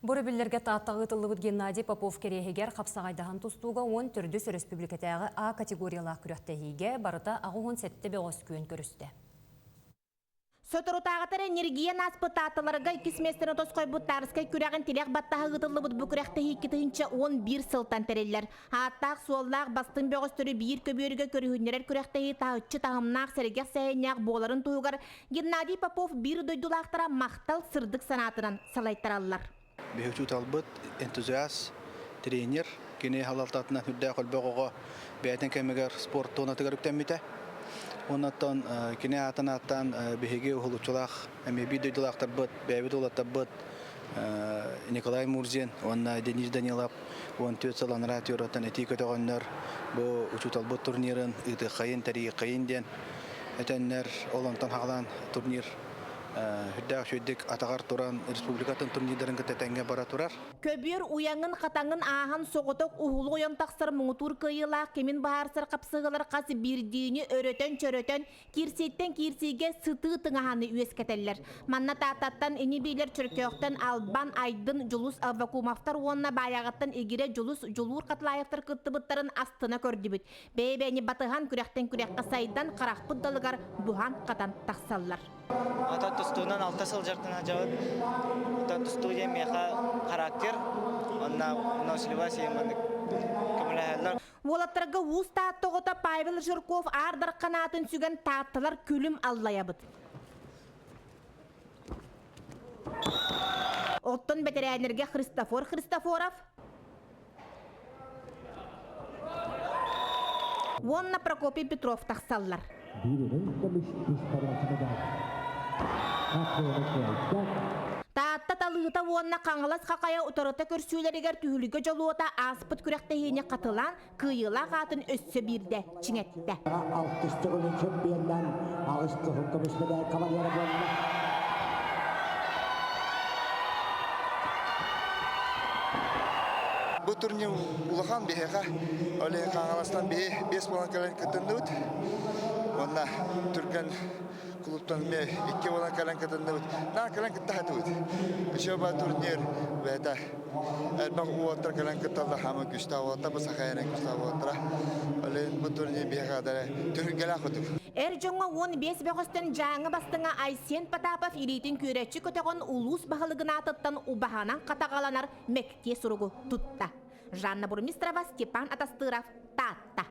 Бу өрөбүллэргэ Тааттаҕа ыытыллыбыт Геннадий Попов кэриэһигэр хапсаҕайдаһан тустууга 14 өрөспүүбүлүкэтээҕи А категориялаах күрэхтэһиигэ барыта 87 бөҕөс күөн көрүстэ. Соторутааҕыта эрэ ньиргийэн ааспыт Таатталарга иккис миэстэни тосхойбут Тарскай күрэҕин тилэх баттаһа ыытыллыбыт бу күрэхтэһии 2011 сылтан тэриллэр. Ааттаах-суоллаах бастыҥ бөҕөстөрү биир көбүөргэ көрүһүннэрэр күрэхтэһии таһыччы таһымнаах сэргэх сэһэннээх буоларын туһугар Геннадий Попов биир дойдулаахтара махтал сырдык санаатынан салайтараллар. Биһи учууталбыт, энтузиаст, тренер, кини салалтатынан үрдээх элбэх оҕо бэйэтин кэмигэр спорт туонатыгар үктэммитэ. Оннуттан кини аатын ааттаан биһиги уһулуччулаах эмиэ биир дойдулаахтарбыт, бэйэбит уолаттарбыт Николай Мурзин уонна Денис Данилов 14 сыл анараа теорияттан этии көтөҕөннөр бу учууталбыт турнирын ыытыаххайын, тэрийиэххэйин диэн этэннэр, ол онтон хаалан турнир үрдээх үчүгэйдик атаҕар туран республикатын турнирдарын кытта тэҥҥэ бара турар. Көбүөр уйаҥын-хатаҥын ааһан соҕотох уһулу ойон тахсар муҥутуур кыайыылаах кимин быһаарсар хапсыһыылар хас биирдиини өрөтөн-чөрөтөн, киирсииттэн киирсиигэ сытыы тыҥаһаны үөскэтэллэр. Манна Тааттаттан ини-биилэр Чөркөөхтөн Албан, Айдын, Дьулус Аввакумовтар уонна Баайаҕаттан Игирэ Дьулус, Дьулуур Хатлаевтар кыттыбыттарын астына көрдүбүт. Бэйэ-бэйэни батыһан күрэхтэн күрэххэ сайдан, харахпыт далыгар буһан-хатан тахсаллар. Ата тустуунан алта сыл дьарыктана сылдьабыт. Оттон тустуу диэн миэхэ характер, уонна выносливость диэн маннык көмөлөһөллөр. Уолаттарга Уус Таатта оҕото Павел Жирков Аар Дархан аатын сүгэн Таатталар күлүм аллайабыт. Оттон бэтэрээннэргэ Христофор Христофоров уонна Прокопий Петров тахсаллар. Таатта талыыта уонна Хаҥалас Хахайа утарыта көрсүүлэригэр түһүлгэ дьолуота ааспыт күрэхтэһиини хатылаан, кыайыылаах аатын өссө биирдэ чиҥэттэ. Алтыс төгүлүн чемпионнан аҕыс кыһыл көмүс медаль кавалера буолла. Бу турнир улахан биһиэхэ. Ол иһин Хаҥаластан биһи биэс буолан кэлэн кытынныбыт. Уонна Түргэн клубтан эмиэ икки буолан кэлэн кытынныбыт. Наар кэлэн кытта сатыбыт. Еще ба турнир бэйэтэ элбэх уолаттар кэлэн кытталлар хаама күүстээх уолаттар бу саха эрэн күүстээх уолаттара. Ол иһин бу турнир биһиэхэ дары түһүлгэлээх курдук. Эр дьоҥҥо 15 бөҕөстөн Дьааҥы бастыҥа Айсен Потапов илиитин күөрэччи көтөҕөн улуус баһылыгын аатыттан убаһанан хатаҕаланар мэктиэ суругу тутта. Жанна Бурмистрова, Степан Атастыров, Таатта.